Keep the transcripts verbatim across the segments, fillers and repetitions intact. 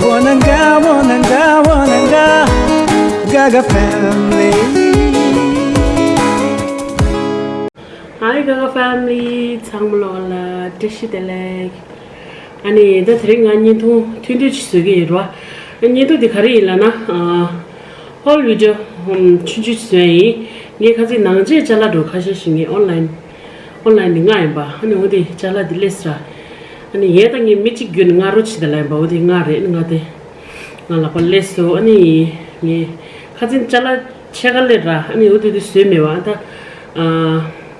Wananga, wananga, wananga, Gaga family. Hi Gaga family, ཚང་མ་ལོག་ལ་བཀྲ་ཤིས་བདེ་ལེགས། ཨ་ནི་ད་དེ་རིང་ང་བརྙན་ཐུང་ཐུང་ཐུང་ཅིག་བཟོ་གི་ཡིན་རོ། བརྙན་ཐུང་འདི་ག་རེ་ཡིན་ལབ་ན། ཧོལ་བི་ཌི་ཡོ་ཆུང་ཆུང་ཅིག་བཟོས་ཡིན། ངས་ཁ་སང་ནང་ཆེན་ཅ་ལག་འགྲོ་ཁ་ཤས་ཤིག་ངས་ཨོན་ལན། ཨོན་ལན་ནས་མངགས་ཡིན་པ། ཨ་ནི་འོ་དེ་ཅ་ལག་འདི་སླེབས་སོང་། ཨ་ནི་ཡས་ད་ངས་མི་གཅིག་བརྒྱུད་ནས་མངགས་རོགས་བྱེད་ད་ལབ་ཡིན་པ། འོ་དེ་མངགས་རེད། ཨ་ནི་ང་དེ་ང་ལག་པ་སླེབས་སོང་། ཨ་ནི་ངས་ཁ་སང་ཅ་ལག་ཕྱེད་ཀ་སླེབས་ར། ཨ་ནི་འོ་དེ་དེ་བཟོས་མེད་པ། ཨ་ད་ཨ་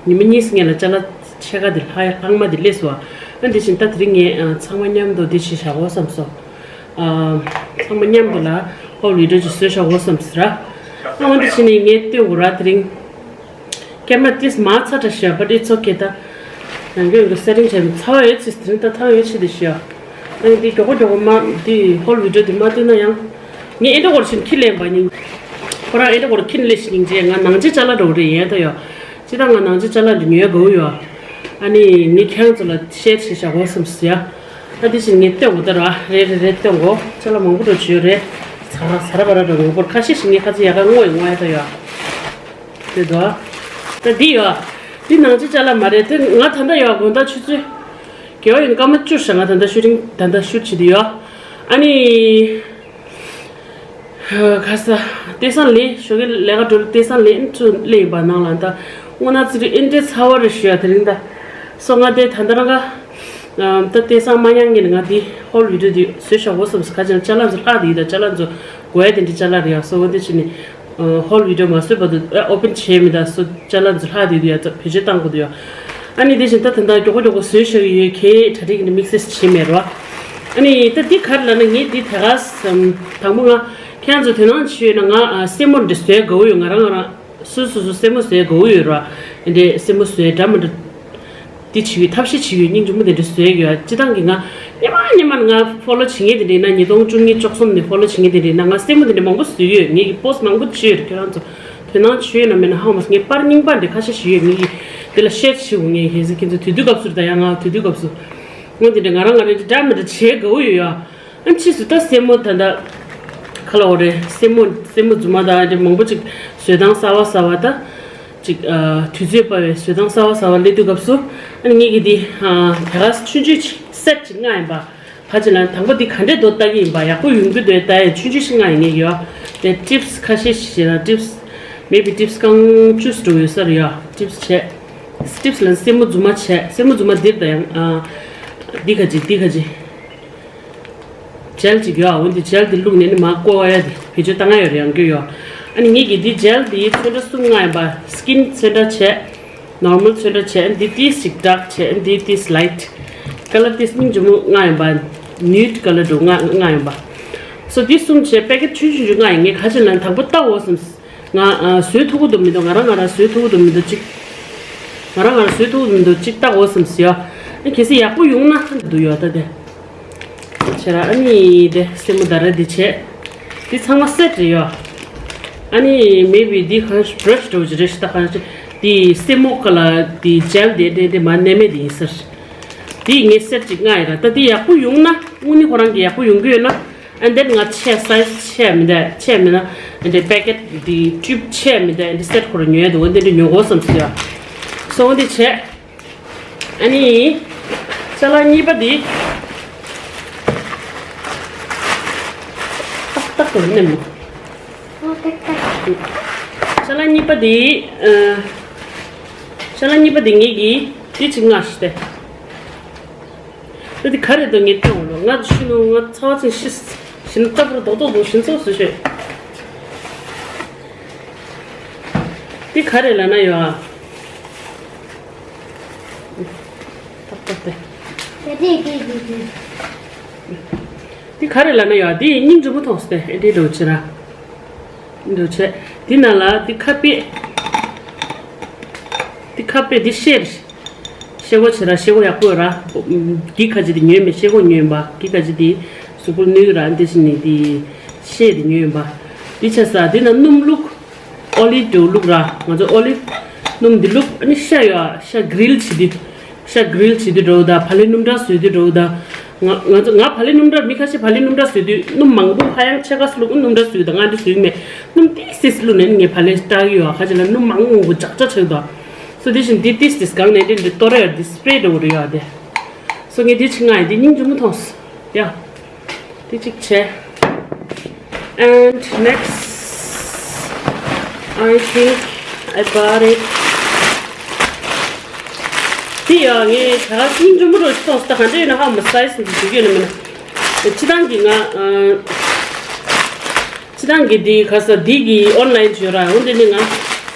ཉི་མ་གཉིས་སྔོན་ལ་ཅ་ལག་ཕྱེད་ཀ་དེ་ལྷག་ལྷག་མ་དེ་སླེབས་སོང་། ཨ་ནི་དེ་བཞིན་ད་དེ་རིང་ངས་ཨ་ཚང་མ་མཉམ་དུ་དེ་བྱས་བཞག་གོ་བསམ་སོང་། ཨ་ཚང་མ་མཉམ་དུ་ལ་ཧོལ་བི་ཌི་ཡོ་ཅིག་བཟོས་བཞག་གོ་བསམ་སོང་ར། ཨ་འོ་དེ་བྱས་ནས་ངས་སྟོན་དགོས་ར་དེ་རིང་། ཀེམ་ར་ཏིས་མ་ཚ་དྲ་ཤ་བ་ཏི་ཚོ་ཁེ་ད། ཡང་གི་ཡང་གི་སེ་རིང་ཆེན་ཚ་བ་ཡོད་ཚིས་དེ་རིང་ད་ཐང་ཡོད་ཆི་དེ་ཤ། ཨ་ནི་དེ་མགྱོགས་པོ་མགྱོགས་པོ་མ་དེ་ཧོལ་བི་ཌི་ཡོ་དེ་མ་བཏོན་ན་ཡང་། ངས་ཨེ་འདྲ་སྐོར་ཕྱིན་ཁྱི་ལེན་པ་ཉིན། ཁོ་རང་ཨེ་འདྲ་སྐོར་ཁྱི་ལེ་ཞིག་ཉིན་རྗེས་ང་ནང་ཆེ་ཅ་ལག་འགྲོ་རེ་ཡན་ད་ཡོ། ཅི་ད་ང་ནང་ཆེ་ཅ་ལག་འདི་ཉོས་དགོས་ཡོ། ཨ་ནི་ངས་ཁྱེད་རང་ཚོ་ལ་ཤེར་བྱེད་བཞག་གོ་བསམ་སི་ཡ། ཨ་དེ་བཞིན་ངས་སྟོན་གོ་ད་ར་རེ་རེ་རེ་སྟོན་གོ་ཅ་ལག་མང་པོ་འགྲོ་བྱོས་རེ། ཚ་ཚ་ར་བ་ར་འགྲོ་ངོ་པོར་ཁ་ཤས་ཤིག་ངས་ཁ་ཚི་ཡ་ག་ངོ་ཡི་ངོ་ཡ་ད་ཡོ། དེ་དོ། ད་འདི་ཡོད། འདི་ནང་ཆེ་ཅ་ལག་མ་རེད་དེ། ང་ད་ལྟ་ཡོད་དགོང་དག་ཆུ་ཚོད། དགེ་བ་ཡིན་སྐར་མ་བཅུ་ཞག་ང་ད་ལྟ་ཤུ་ཊིང་ད་ལྟ་ཤུ་ཊི་བྱེད་དུ་ཡོད། ཨ་ནི། ཁ་ས། ལྟས་སང་ལས་ཞོགས་ཀས་ལས་ཀ་འགྲོ་ལྟས་སང་ལས་ཚུ་ལས་ཡིན་པ་ནང་ལ་ད། དངོས་གནས་ཚིག་རིགས་ཨིན་འདྲེ་ཚ་བ་རེ་ཞུ་ཡ་དེ་རིང་ད། སོ་ང་དེ་ད་ལྟ་རང་ག་ད་ལྟས་སང་མ་ཉང་ངེད་ང་དེ་ཧོལ་བི་ཌི་ཡོ་དེ་བཟོས་ཤག་གོ་བསམ་སོ། ཁ་ཅན་ཅ་ལག་ཚོ་ལྷག་དེ་ཡིན་ད་ཅ་ལག་ཚོ་དགོས་ཡ་དེ་འདྲ་ཅ་ལག་རེད་ཡ་སོ་འོ་དེ་ཕྱིན་ནི། ཧོལ་བི་ཌི་ཡོ་མ་བཟོས་བར་དུ་ཨོ་པན་བྱས་མི་ད་སོ་ཅ་ལག་ཚོ་ལྷག་དེ་དུ་ཡ་ཚོ་བེད་སྤྱོད་བཏང་དགོས་དུ་ཡ། ཨ་ནི་དེ་བཞིན་ད་ད་ལྟ་མགྱོགས་པོ་མགྱོགས་པོ་བཟོས་ཤག་ཡོད་ཁེ་གྲ་སྒྲིག་ནི་དམིགས་བསལ་བྱས་མེད་རོ། ཨ་ནི་ད་འདི་གར་ལ་ན་ངས་འདི་དེ་ག་དང་པོ་ང་ཁྱེད་ཚོ་དོ་སྣང་བྱས་ཡོད་ན་ང་སེན་མོ་འདི་བཟོས་དགའ་བོ་ཡོད། ང་རང་ང་རང་སོ་སོ་སོ་སེན་མོ་བཟོས་དགའ་བོ་ཡོད་ར། འདི་སེན་མོ་བཟོས་འདྲ་མི་འདྲ། འདི་བྱེད་ཡོད་ཐབས་ཤེས་བྱེད་ཡོད་སྙིང་རྗེ་མོ་དེ་འདྲ་བཟོས་ཡོད། སྤྱི་བཏང་གི་ང་སྙན་མ་སྙན་མ་ང་ཕོ་ལོ་བྱེད་མཁན་དེ་འདྲ་ཡིན་ན་ཉིས་སྟོང་བཅུ་གཉིས་བཅུ་གསུམ་ནས་ཕོ་ལོ་བྱེད་མཁན་དེ་འདྲ་ཡིན་ན་ང་སེན་མོ་དེ་འདྲ་མང་པོ་བཟོས་ཡོད། ངེད་ཀྱི་པོ་སི་མང་པོ་བྱས་ཡོད། ཁྱེད་རང་ཚོ་དོ་སྣང་བྱས་ཡོད་ན་མེད་ན་ཧ་མ་སོང་། ངས་པར་རྙིང་པ་འདྲ་ཁ་ཤས་ཤིག་ཡོད། ངེད་ཀྱི་དེ་ལ་ཤེར་བྱེད་འོང་ངས་ཁྱེད་ཚོ་ཁྱེད་ཚོ་དུས་དུས་སྐབས་སུ་ད་ཡང་ང་དུས་དུས་སྐབས་སུ་ངོ་དེ་འདྲ་ང་རང་ང་རང་འདྲ་མི་འདྲ་བྱེད་དགའ་བོ་ཡོད་ཡ། ཨ་ཕྱིས་སུ་ད་སེན་མོ་ད་ད་ཁ་ལ་འོ་རེད། སེན་མོ་སེན་མོ་རྫུན་མ་དང་འདྲ་མང་པོ་ཅིག་བཟོས་སྟངས་གསར་བ་གསར་བ་ད་ཅིག་ཨ་དུས་ཚོད་སྤར་བའི་བཟོས་སྟངས་གསར་བ་གསར་བ་སླེབས་དུས་སྐབས་སུ་ཨ་ནི་ངེད་ཀྱི་འདི་ཨ་དེ་ག་ཆུང་ཆུང་ཅིག་སེཊ་ཅིག་མངགས་ཡིན་པ། ཕ་ཅི་ལ་དང་པོ་འདི་ག་འདྲས་འདུག་ལྟ་གི་ཡིན་པ། ཡག་པོ་ཡོང་གི་འདུག་ལྟ་ཡ་ཆུང་ཆུང་ཞིག་མངགས་ཡིན་ངེས་ཡོད། དེ་ཊིབ་སི་ཁ་ཤས་ཤིག་བྱས་ན་ཊིབ་སི་མེ་བི་ཊིབ་སི་རྐང་བཅུ་ཙམ་འགྲོ་ཡོད་ས་རེད་ཡ། ཊིབ་སི་བྱས། ཊིབ་སི་ལ་སེན་མོ་རྫུན་མ་བྱས། སེན་མོ་རྫུན་མ་འདིར་ད་ཡང་ཨ་འདི་ག་ཅིག་འདི་ག་ཅིག་ཇེལ་ཅིག་ཡོད། འོན་ཏེ་ཇེལ་འདི་བླུགས་ནས་ནི་མར་བཀོལ་ཡ་དེ་བེད་སྤྱོད་བཏང་ཡ་ཡོད་རེད་ཡང་སྐྱོ་ཡོད། ཨ་ནི་ངེད་ཀྱི་འདི་ཇེལ་འདི་ཚོན་ཁྲ་གསུམ་མངགས་ཡིན་པ། སི་ཀིན་ཚོན་ཁྲ་བྱས། ནོར་མལ་ཚོན་ཁྲ་བྱས། འདི་ཏིས་ཅིག་ཌརྐ་བྱས། འདི་ཏིས་ལའིཊ། ཀ་ལར་ཏིས་སྙིང་རྗེ་མོ་མངགས་ཡིན་པ། ནུའིཌ་ཀ་ལར་འདྲ་མངགས་མངགས་ཡིན་པ། སོ་འདི་གསུམ་བྱས་པེ་ཀེཊ་ཆུང་ཆུང་ཆུང་མངགས་ཡིན། ངས་ག་ཅི་ལ་དང་པོ་ལྟ་འོ་བསམ། ང་ཨ་བཟོས་ཐུབ་ཀྱི་འདུག་མི་འདུག་ང་རང་ང་རང་བཟོས་ཐུབ་ཀྱི་འདུག་མི་འདུག་ཅིག་ང་རང་ང་རང་བཟོས་ཐུབ་ཀྱི་འདུག་མི་འདུག་ཅིག་ལྟ་འོ་བསམ་སི་ཡ། ཨ་གལ་སྲིད་ཡག་པོ་ཡོང་ན་འདུག་ཡོད་ད་དེ། བྱས་ར་ཨ་ནི་དེ་སེན་མོ་ད་ར་འདི་བྱས། འདི་ཚང་མ་སེཊ་རེད་ཡོད། ཨ་ནི་མེ་བི་འདི་གང་བྷ་ར་ཤི་འདྲ་བོ་ཅིག་རེད་ཤི་ད་གང་ཅི། འདི་སེན་མོ་ཁ་ལ་འདི་ཇེལ་འདི་འདི་འདི་མ་གནས་མེད་འདི་ཡིན་ཟེར། འདི་ངས་སེཊ་ཅིག་མངགས་ཡིན་ར། ད་འདི་ཡག་པོ་ཡོང་ན་དངོས་གནས་ཁོ་རང་གི་ཡག་པོ་ཡོང་གི་ཡོད་ན། ཨ་འདི་ང་ཆེ་སའི་ཛི་ཆེ་མི་འདུག་ཆེ་མི་ན་ཨ་འདི་པེ་ཀེཊ་འདི་ཊིའུབ་ཆེ་མི་འདུག་ཨ་འདི་སེཊ་ཁོ་རང་ཉོས་འདུག་ཨ་འདི་འདི་ཉོ་དགོས་བསམ་སོང་ཡ། སོ་འདི་བྱས། ཨ་ནི། ཅ་ལག་གཉིས་པ་འདི། ཏག་ཏག་ཏུ་མནན་མོ། ཨོ་ཏག་ཏག་ཅ་ལག་གཉིས་པ་འདི། ཨ། ཅ་ལག་གཉིས་པ་འདི་ངེད་ཀྱིས་འདི་ཅིག་མངགས་ཤི་སྟེ། ད་འདི་ག་རེ་འདུག་ངས་སྟོན་འོང་ལོ། ང་ཤི་ནུ་ང་ཚ་བ་ཅན་ཤི། ཤི་ནུ་ལྟ་བུར་རྡོག་རྡོག་འདུག་ཤི་ཚོགས་སུ་ཤོད། འདི་ག་རེ་ལབ་ན་ཡོད་ཨ། ཏག་ཏག་སྟེ། དེ་དེ་དེ་དེ་དེ། འདི་ག་རེ་ལབ་ན་ཡོད་ཨ། འདི་སྙིང་རྗེ་མོ་མཐོང་སྟེ་ཨེ་འདྲའི་འདྲ་བོ་བྱེད་ར། འདྲ་བོ་བྱེད། འདི་ནང་ལ་འདི་ཁ་དཔེ། འདི་ཁ་དཔེ་འདི་ཤེར། ཤེལ་སྒོ་བྱེད་ར་ཤེལ་སྒོ་ཡག་པོ་ཡོད་ར། འགྱིག་ཁ་ཅིག་འདི་ཉོས་མེད་ཤེལ་སྒོ་ཉོས་ཡིན་པ། འགྱིག་ཁ་ཅིག་འདི་གཟུགས་པོ་ལ་གནོད་ཀྱི་ར་འདི་བྱས་ནས་འདི་ཤེལ་འདི་ཉོས་ཡིན་པ། འདི་བྱས་ས་འདི་ནང་སྣུམ་བླུགས། ཨོ་ལིབ་འདྲ་བོ་བླུགས་ར། ང་ཚོ་ཨོ་ལིབ་སྣུམ་འདི་བླུགས། ཨ་ནི་ཤ་ཡོད་ཨ། ཤ་གྷི་རིལ་བྱེད་དུས། ཤ་གྷི་རིལ་བྱེད་དུས་འདྲ་བོ་དང་བག་ལེབ་སྣུམ་གྲང་བཟོས་དུས་འདྲ་བོ་དང་ ང་ང་ཚོ་ང་བག་ལེབ་སྣུམ་གྲྭ། མི་ཁ་ཤས་བག་ལེབ་སྣུམ་གྲྭ་བཟོས་དུས་སྣུམ་མང་པོ། ཧ་ཡང་ཕྱེད་ཀ་ཙམ་བླུགས། སྣུམ་གྲྭ་བཟོས་དང་། ང་འདི་བཟོས་མེད། སྣུམ་ཏིག་ཙམ་བླུགས་ནས་ངས་བག་ལེབ་སྐྲག་གི་ཡོད། ཁ་ཅིག་ལ་སྣུམ་མང་པོ་ཇག་ཇག་ཆགས་འདུག་སོ་དེ་བཞིན་འདི་ཏིག་ཙམ་གང་ནས་འདི་འདི་གཏོར་ཡ། འདི་སི་པེ་རེ་འདྲ་བོ་རེད་ཡ། དེ་སོ་ངས་འདི་ཅིག་མངགས་ཡིན། འདི་སྙིང་རྗེ་མོ་མཐོང་སོང་ཡ། འདི་གཅིག་བྱས། And next, I think I bought it. དེ་ཡང་ངས་ད་ག་སྙིང་རྗེ་མོ་རུ་མཐོང་སོང་། ད་ག་འདྲ་ཡིན་ན་ཧ་མ་སའི་ཛི་འདི་འཇུག་གི་ཡོད་ན་མིན་ན། སྤྱིར་བཏང་གི་ང་ཨ། སྤྱིར་བཏང་གི་འདི་ག་ས་འདི་གི་ཨོན་ལན་བྱོས་ར། འོན་ཏེ་ནི་ང་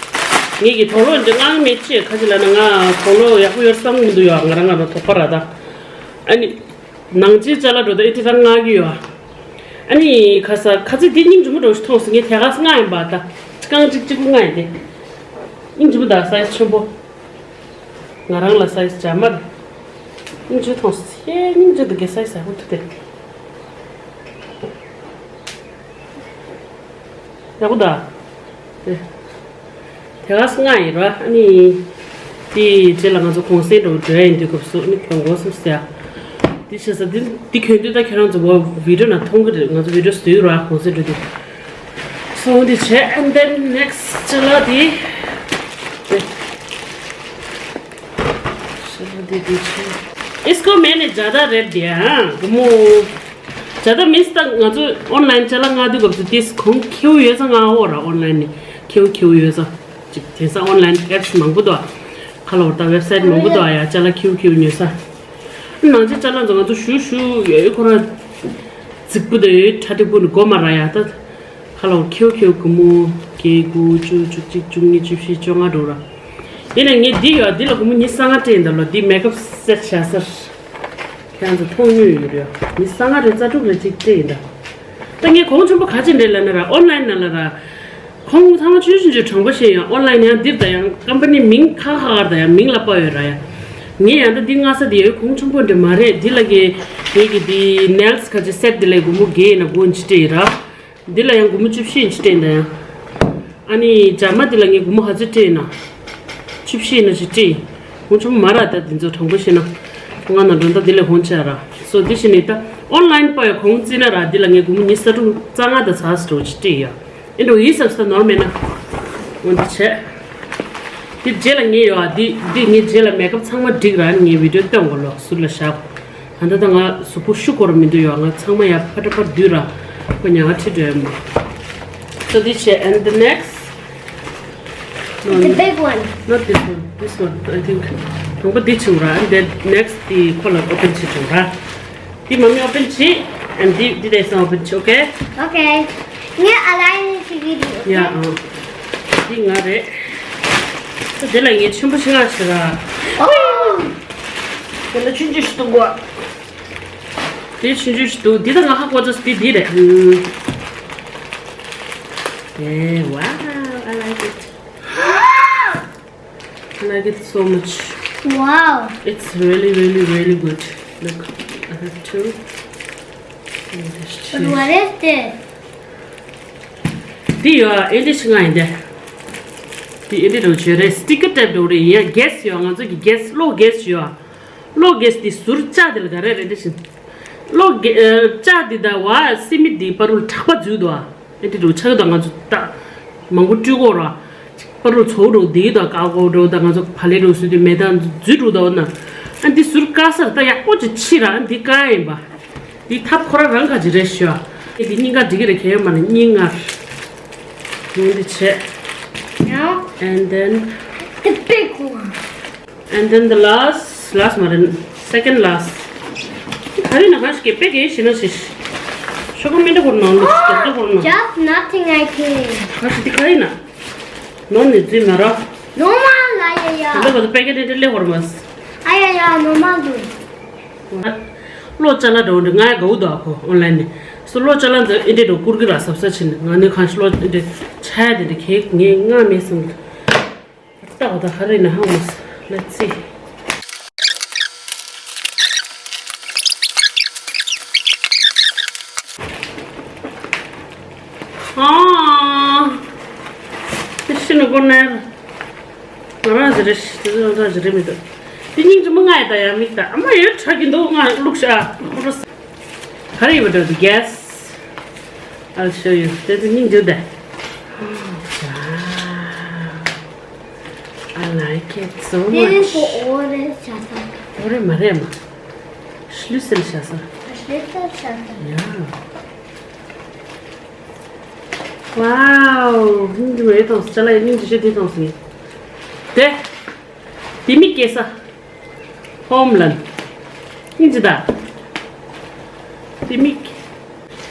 ངེད་ཀྱི་དོགས་སློང་འདི་མངགས་མེད་ཅེས། ཁ་ཅིག་ལ་ན་ང་དོགས་སློང་ཡག་པོ་ཡོད་བསམ་གི་མི་འདུག་ཡ། ང་རང་ང་རང་དོགས་པ་ར། ད་ཨ་ནི། ནང་ཆེན་ཅ་ལག་འགྲོ་ད་ཨེ་ཏི་རང་མངགས་ཀྱི་ཡོད། ཨ་ནི་ཁ་ས་ཁ་ཚིག་འདི་སྙིང་རྗེ་མོ་འདྲ་ཞིག་མཐོང་སོང་། ངས་དེ་ག་ས་མངགས་ཡིན་པ། ད་རྐང་གཅིག་གཅིག་པུ་མངགས་ཡིན་ཏེ། སྙིང་རྗེ་མོ་ད་སའི་ཛི་ཆེན་པོ། ང་རང་ལ་སའི་ཛི་འཇམ་མ་རེད། སྙིང་རྗེ་མཐོང་སོང་། ཧེ་སྙིང་རྗེ་འདུག་གི། སའི་ཛི་ཡག་པོ་འདུག་སྟེ། ཡག་པོ་ད། དེ་དེ་ག་ས་མངགས་ཡིན་ར། ཨ་ནི། དེའི་རྗེས་ལ་ང་ཚོ་གུང་སེང་འགྲོ་འགྲོ་ཡ་ཡིན་དུས་སྐབས་སུ་ཨ་ནི་གྱོང་གོ་སོང་ཟེར་ཡ། དེ་བྱས་ཙང་འདི་འདི་གྱོན་དུས་ད་ཁྱེད་རང་ཚོ་བི་ཌི་ཡོ་ནང་མཐོང་གི་རེད། ང་ཚོ་བི་ཌི་ཡོ་བཟོས་ཡོད་ར། གུང་སེང་འགྲོ་དུས། སོང་དེ་བྱས། And then next ཅ་ལག་དེ། ཅ་ལག་དེ་དེ་བྱས། ཨིས་ཀོ་མེ་ནི་ཇ་ད་རེད་དེ་ཨ་བུ་མོ། ཇ་ད་མིན་སི་ད་ང་ཚོ་ཨོན་ལན་ཅ་ལག་མངགས་དུས་སྐབས་སུ་དེ་གོང་ཁེའུ་ཡོད་ས་མངགས་འོ་ར། ཨོན་ལན་ནི་ཁེའུ་ཁེའུ་ཡོད་ས་ཅིག་དེང་སང་ཨོན་ལན་ཨེབ་སི་མང་པོ་འདུག་ཁ་ལོ་ད་ཝེབ་སའིཊ་མང་པོ་འདུག་ཡ། ཅ་ལག་ཁེའུ་ཁེའུ་ཉོ་ས། ནང་ཆེན་ཅ་ལག་ཚོ་ང་ཚོ་ཞུ་ཞུ་ཡོད་ཁོ་ར་རྫིག་པོ་དེ་ཡོད་ཁྲ་ཏིག་པོ་ནི་གོ་མ་ར་ཡ། ད་ཁ་ལོ་ཁེའུ་ཁེའུ་སྒོར་མོ་བརྒྱད་དགུ་བཅུ་བཅུ་གཅིག་བཅུ་གཉིས་བཅུ་བཞི་བཅོ་ལྔ་འགྲོ་ར། དེ་ནས་ངས་འདི་ཡོད། འདི་ལ་སྒོར་མོ་ཉི་ཤུ་རྩ་ལྔ་སྤྲད་ཡིན་ད་ལོ། འདི་མེག་ཨབ་སེ་ཊི་བྱ་ས། ཁྱེད་རང་ཚོ་མཐོང་མྱོང་ཡོད་རེད། མི་ས་ང་རེ་རྩ་དྲུག་རེ་གཅིག་སྤྲད་ཡིན་ད། ད་ངས་གོང་ཆེན་པོ་ག་ཅི་འདྲ་ལབ་ན་ར། ཨོན་ལན་ནང་ལ་ར། ཁོང་ཚང་མ་ཆུང་ཆུང་ཆུང་གྲོང་པ་ཞིག་ཡང་ཨོན་ལན་ཡང་འདིར་ད་ཡང་ཀམ་པ་ནི་མིང་ཁ་ཁ་ཁར་ད་ཡང་མིང་ལ་པ་ཡོད་ར་ཡ། ངས་ཡང་ད་འདི་མངགས་ས་དེ་ཡོད་གོང་ཆེན་པོ་འདྲ་མ་རེད། འདི་ལ་གི་ངེད་ཀྱི་འདི་ནེལ་སི་ག་ཅི་སེ་ཊི་འདི་ལ་སྒོར་མོ་བརྒྱད་ཡིན་ན་སྒོར་ཉི་ཤུ་སྤྲད་ཡིན་ར། འདི་ལ་ཡང་སྒོར་མོ་བཅུ་བཞི་ཡིན་ཅི་སྤྲད་ཡིན་ད་ཡང་། ཨ་ནི་ཇ་མ་འདི་ལ་ངས་སྒོར་མོ་ཧ་ཅི་སྤྲད་ན། བཅུ་བཞི་ཡིན་ན་ཅི་སྤྲད། ཧོང་ཆུང་མ་ར། ད་འདི་ཚོ་དྲང་པོ་བཤད་ན། ང་ན་འགྲོ་ད་འདི་ལས་ཧོང་ཆ་ར། སོ་འདི་བཞིན་ནི་ད་ཨོན་ལན་པ་ཡ་གོང་བརྩིས་ན་ར། འདི་ལ་ངས་སྒོར་མོ་ཉི་ཤུ་རྩ་དྲུག་རྩ་ལྔ་དང་ཚ་སི་འགྲོ་ཅི་སྤྲད་ཡ། ཨེ་འགྲོ་ཡིན་བསམ་ས་ནོར་མེད་ན། འོ་འདི་བྱས། འདི་རྗེས་ལ་ངས་ཡོད་ཨ། འདི་འདི་ངས་རྗེས་ལ་མེག་ཨབ་ཚང་མ་འགྲིག་ར། ངས་བི་ཌི་ཡོ་སྟོན་དགོས་ལོ། ཟུར་ལ་བཞག་ད་ལྟ་ད་ང་གཟུགས་པོ་ཤུགས་སྐོར་མི་འདུག་ཡོད། ང་ཚང་མ་ཡ་ཕ་ཏྲ་ཕ་བསྡུས་ར། ཁོ་ཉལ་ཁྲི་འགྲོ་ཡ་མ། So this chair and the next. No, the big one. Not this one. This one, I think. དང་པོ་འདི་བྱུང་ར། And then next དེ་ཁོ་ལ་ཨོ་པན་བྱེད་བྱུང་ར། འདི་མ་མི་ཨོ་པན་བྱེད། And འདི་འདི་དེ་སང་ཨོ་པན་བྱེད། Okay? Okay. ངས་ཨ་ལ་ཡིན་ཞིག་གི་འདུག་ཡ་ཨང་། འདི་ང་རེད། ད་དེ་ལ་ངས་ཆེན་པོ་ཞིག་མངགས་ཤིག་ར། Oh. དེ་ལ་ཆུང་ཆུང་ཞིག་འདུག་གོ། དེ་ཆུང་ཆུང་ཞིག་འདུག་འདི་ད་ང་ཧ་གོ་ཚོད་འདི་འདི་རེད། ཨུམ། Eh, wow, I like it. I like it so much. Wow. It's really, really, really good. Look, I have two. And this But chair. What is this? འདི་ཡོད་ཨ། ཨེ་འདྲ་ཞིག་མངགས་ཡིན་ཏེ། འདི་ཨེ་འདྲ་འདྲ་བོ་ཅིག་རེད། སི་ཊི་ཀར་ཊེབ་འདྲ་བོ་རེད། ཡིན་ཡ་གེ་སི་ཡོད། ང་ཚོ་གི་གེ་སི་གློག་གེ་སི་ཡོད་ཨ། གློག་གེ་སི་འདི་ཟུར་ལྕགས་འདི་ལ་ག་རེ་རེད་འདི་བཞིན། གློག་གེ་ཨ། ལྕགས་འདི་དང་བ་སི་མི་འདི་བར་དུ་ལ་ཁྲག་པ་འཛུལ་འདུག་ཨ། ཨེ་འདྲ་འདྲ་བོ་ཆགས་ཀྱི་འདུག་ང་ཚོ་ད་མང་པོ་སྤྲུལ་སྐོར་ར། བར་དུ་ཚོགས་འགྲོ་འདི་དང་ཀ་ཀོ་འགྲོ་དང་ང་ཚོ་བག་ལེབ་འགྲོ་སུ་དེ་མེ་ཏང་འཛུལ་འགྲོ་ད་འོ་ན། ཨ་འདི་ཟུར་དཀར་སར་ད་ཡག་པོ་ཅིག་ཕྱིས་ར། ཨ་འདི་དཀར་ཡིན་པ། འདི་ཐབ་ཁོ་ར་རང་ག་ཅི་རེད་ཤོ། འདི་སྙིང་ག་འགྲིག་གི་རེད། གལ་ཡོད་མ་རེད། སྙིང་ང་། འོ་འདི་བྱས། Now And then the big one. And then the last, last མ་རེད། Second last. ག་རེ་ན་ག་ཞིག་པེ་གེ་ཞི་ན་ཞི། ཤོ་ཀ་མེ་འདྲ་ཧོར་ནང་ལུགས་ཞིག་འདྲ་ཧོར་ནང་། Just nothing, I think. ག་ཞིག་འདི་ག་རེ་ན། ནོར་ནི་རྫུན་མ་ར། ནོར་མ་ལ་ཡ་ཡ། ད་ལྟ་བར་དུ་པེ་ཀེ་ཊི་དེ་ལས་ཧོར་མ། ཨ་ཡ་ཡ་ནོར་མ་འདུག་གློག་ཅ་ལག་འདྲ་བོ་འདྲ་ང་ཡ་དགའ་བོ་འདུག་ཨ་ཁོ་ཨོན་ལན་ནས། སོ་གློག་ཅ་ལག་འདི་ཨེ་འདྲ་འདྲ་བོ་བསྐུར་གི་ར་གཟབ་གཟབ་བྱས་ནས། ང་ནི་གང་ཞིག་གློག་འདི་འདྲ་ཆ་ཡ་དེ་འདྲ་གས་ངས་མངགས་མེད་བསམ་གི། ལྟ་བ་ད་ཧ་རེ་ན་ཧ་མ་སི། Let's see. ཨ། དེ་ཤི་ནུ་གོ་ནེ། ང་རང་ཟེར་རེ་ཤི་དེ་ཚོ་རང་ཟེར་རེ་མི་འདུག་དེ་སྙིང་རྗེ་མོ། ང་ཡི་ད་ཡ་མིག་ད་ཨ་མ་ཡོད་དྲག་གི་འདུག་ང་བླུགས་ཤག་ག་རེ་ཡོད་པ་འདྲ་འདུག Guess. I'll show you. དེ་ཚོ་སྙིང་རྗེ་དེ། Wow. I like it so much. This is for orange shasa. Orange མ་རེད་མ། Schlüssel shasa. Schlüssel shasa. Yeah. Wow. སྙིང་རྗེ་མོ་ཡོད་ཐོངས། ཅ་ལག་སྙིང་རྗེ་ཤོས་དེ་ཐོངས་ངས། དེ། དེ་མིག་སྐྱེ་ས། ཧོམ་ལན། སྙིང་རྗེ་ད། དེ་མིག་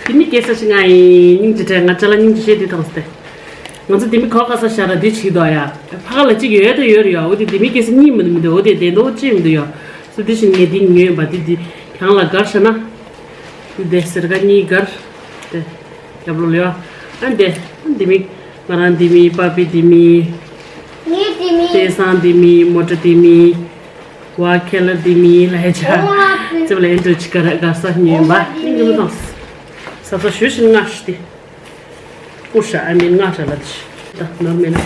དེ་མིག་སྐྱེ་ས་ཞིག་ང་ཡིན། སྙིང་རྗེ་དྲན། ང་ཅ་ལག་སྙིང་རྗེ་ཤོས་དེ་ཐོངས་ཏེ། ང་ཚོ་དེ་མིག་གོ་ག་ས་ཤ་ར་དེ་བྱིག་དོ་ཡ། ཕ་ག་ལ་གཅིག་ཡོད་དོ་ཡོད་རེད་ཡ། འོ་དེ་དེ་མིག་སྐྱེ་ས་གཉིས་མི་འདུག་མི་འདུག་འོ་དེ་དེ་འདོག་ཅི་མི་འདུག་ཡ། སུ་དེ་བཞིན་ངས་དེ་ཉོས་པ་དེ་དེ་གང་ལ་གར་ཤ་ན། དེ་སེར་ག་གཉིས་གར། དེ། རྒྱབ་ལོགས་ལ་ཡོད། ཨ་འདི། འདི་མི། ང་རང་འདི་མི། པ་པི་འདི་མི། ངའི་འདི་མི། སྐལ་བཟང་འདི་མི། མོ་ཊ་འདི་མི། ཝ་ཁེ་ལ་འདི་མི་ལ་ཧེ་ཆ། ཨོ་ཙེ་བ་ལ་ཨེ་འགྲོ་ཅི་ག་ར་ག་ས་ཉོས་པ། ཨོ་འདི་མི་ཉོས་མ་དང་། ས་ས་ཞུ་ཞིན་ང་ཤི་ཏི། ཀུ་ཤ་ཨ་མིན་ང་ཤ་ལ་ཏི་ཤི། ད་ནོར་མེད་ན།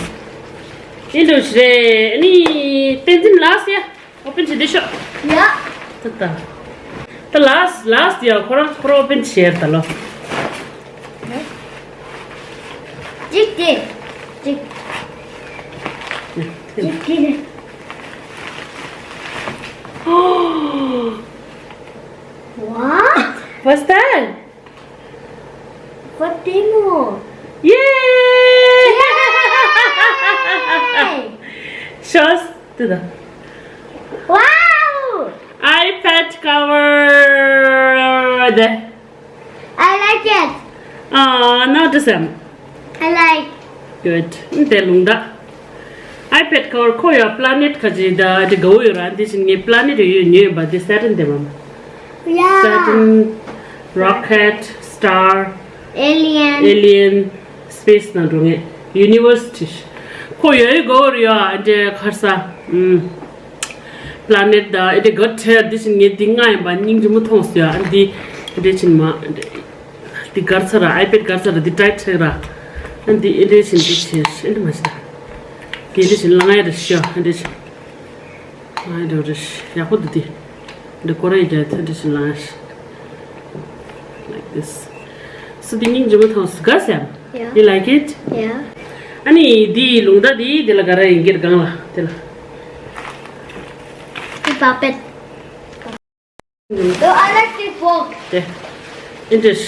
ཨེ་འགྲོ་ཤི་རེ་ནི་བསྟན་འཛིན་ལགས་ཡ། Open བྱེད་དེ་ཤོག་ཡ། ད་ད། ད་last last ཡ། ཁོ་རང་ཁོ་རང་open བྱེད་ད་ལོ། གཅིག་དེ། གཅིག་གཅིག་དེ། What? What's that? What demo? Yay! Yay! Shows to the Wow! iPad cover. I like it. Ah, not the same. I like. Good. དེ་ལུང་ད། iPad cover ཁོ་ཡ་planet ཁ་ཅིག་ད་དེ་ག་བོ་ཡོད་ར། འདི་བཞིན་ངས་planet ཡོད་ཉོས་པ་འདི་Saturn དེ་མ། Yeah. Saturn, rocket, star, Alien. Alien, space ནང་འགྲོ་ངེས། University ཁོ་ཡོད་གོ་རེད་ཡ། འདི་ཁར་ས། ཨུམ། Planet ད་ཨེ་དེ་ག་ཁྲེ་འདི་བཞིན་ངས་འདི་ང་ཡིན་པ་སྙིང་རྗེ་མོ་མཐོང་སོང་ཡ། འདི་འདི་བཞིན་མ། འདི་གར་ཚར་ར། iPad གར་ཚར་ར། འདི་tight ཁྲེ་ར། འདི་ཨེ་འདི་བཞིན་འདི་ཆེ་ཨེ་འདི་མ་ཤི་ད། འདི་འདི་བཞིན་ལ་ང་ཡ་ར་ཤི་ཡ། འདི་བཞིན་ང་ཡ་ར་ར་ཤི་ཡག་པོ་འདུག་འདི། འདི་ཀོ་ར་ཡི་རྒྱ་ཐ་འདི་བཞིན་ལ་ང་ཡ་ཤི། Like this. སུ་འདི་སྙིང་རྗེ་མོ་མཐོང་སོང་ག་སམ། Yeah. You like it? Yeah. ཨ་ནི་འདི་ལུང་ད་འདི་འདི་ལ་ག་ར་ཡིན་གྱི་གང་ལ་འདི་ལ། The puppet. Oh, I like this book. དེ། It is.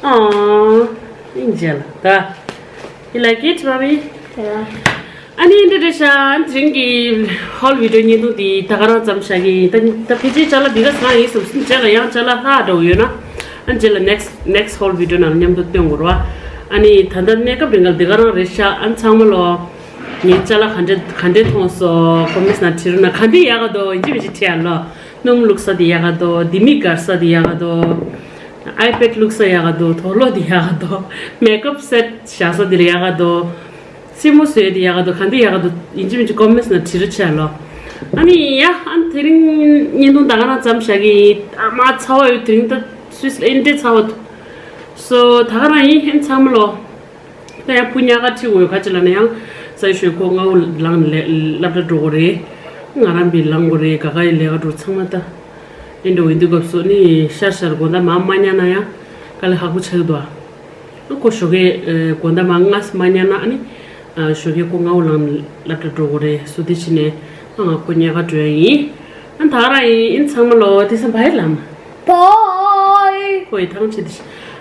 Aww. སྙིང་རྗེ་ལ་ད། You like it, mommy? Yeah. ཨ་ནི་འདི་འདྲ་ཤ་དེ་རིང་གི་haul video བརྙན་ཐུང་འདི་ད་ག་རང་ཙམ་བཞག་གི་ཡིན། ད་ད་ཕལ་ཆེར་ཅ་ལག་འདི་ག་ཚང་ཡིན་སོང་ཙང་རྗེས་ལ་ཡང་ཅ་ལག་ལྷག་འགྲོ་ཡོད་ན། ཨ་རྗེས་ལ་next next haul video ནང་མཉམ་དུ་སྟོན་དགོས་རེད་བ། ཨ་ནི་ད་ལྟ་གནས་སྐབས་རིང་ག་ལ་འདི་ག་རང་རེད་ཤག་ཨ་ཚང་མ་ལོ། ངའི་ཅ་ལག་ག་འདྲ་ག་འདྲ་མཐོང་སོང་comments ནང་བྲིས་རོགས་གནང་། ག་འདྲ་ཡག་ག་འདུག་ཡིན་གཅིག་མིན་གཅིག་བྲིས་ཡ་ལོ། སྣུམ་བླུགས་ས་དེ་ཡག་ག་འདུག་འདི་མི་དཀར་ས་དེ་ཡག་ག་འདུག iPad བླུགས་ས་ཡག་ག་འདུག་དུག་ལོག་དེ་ཡག་ག་འདུག makeup set བཞག་ས་དེ་ལ་ཡག་ག་འདུག་སེན་མོ་བཟོས་དེ་ཡག་ག་འདུག་ག་འདི་ཡག་ག་འདུག་ཡིན་གཅིག་མིན་གཅིག་comments ནང་བྲིས་རོགས་བྱས་ལོ། ཨ་ནི་ཡ་ཨ་ནི་དེ་རིང་བརྙན་ཐུང་ད་ག་རང་ཙམ་བཞག་གི་ཡིན། ཨ་མ་ཚ་བ་ཡོད། དེ་རིང་ད་སུད་སི་ལ་ཨེ་འདྲའི་ཚ་བ་འདུག so ད་ག་རང་ཡིན། ཨ་ནི་ཚང་མ་ལོ། ད་ཡང་སྤུ་ཉག་ག་ཁྲིད་དགོས་ཁ་ཅིག་ལ་ན་ཡང་ས་ཡི་ཞོལ་ཁོ་ང་བོ་ལངས་ནས་སློབ་གྲྭ་འགྲོ་དགོས་རེད། ང་རང་བི་ལངས་དགོས་རེད། ག་ག་ཡི་ལས་ཀ་འགྲོ་ཚང་མ་ད། ཨེ་འགྲོ་ཡིན་དུས་སྐབས་སུ་ནི་ཤར་ཤར་དགོང་དག་མ་མ་ཉལ་ན་ཡང་དཀའ་ལས་ཁག་པོ་ཆགས་ཀྱི་འདུག་ཨ་ཁོ་ཞོགས་ཀས་དགོང་དག་མ་སྔ་ས་མ་ཉལ་ན་ཨ་ནི་ཞོགས་ཀས་ཁོ་ང་བོ་ལངས་ནས་སློབ་གྲྭ་འགྲོ་དགོས་རེད། སུ་དེ་ཕྱིན་ནས་ང་ང་ཁོ་ཉལ་ཁ་འགྲོ་ཡ་ཡིན། ཨ་ད་ག་རང་ཡིན། ཨིན་ཚང་མ་ལོ་དེ་སང་བའི་ལམ། Bye. ཁོ་ཡི་ཐང་ཆད་དེ།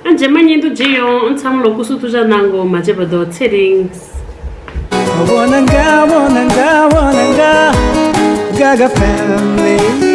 ཨ་རྗེས་མ་བརྙན་ཐུང་མཇལ་ཡོང་། ཨ་ཚང་མ་ལོ་སྐུ་གཟུགས་ཐུགས་ཅག་གནང་དགོས། མ་བརྗེད་པ་དོ་ཚེ་རིང་། Wananga, wananga, wananga, Gaga family.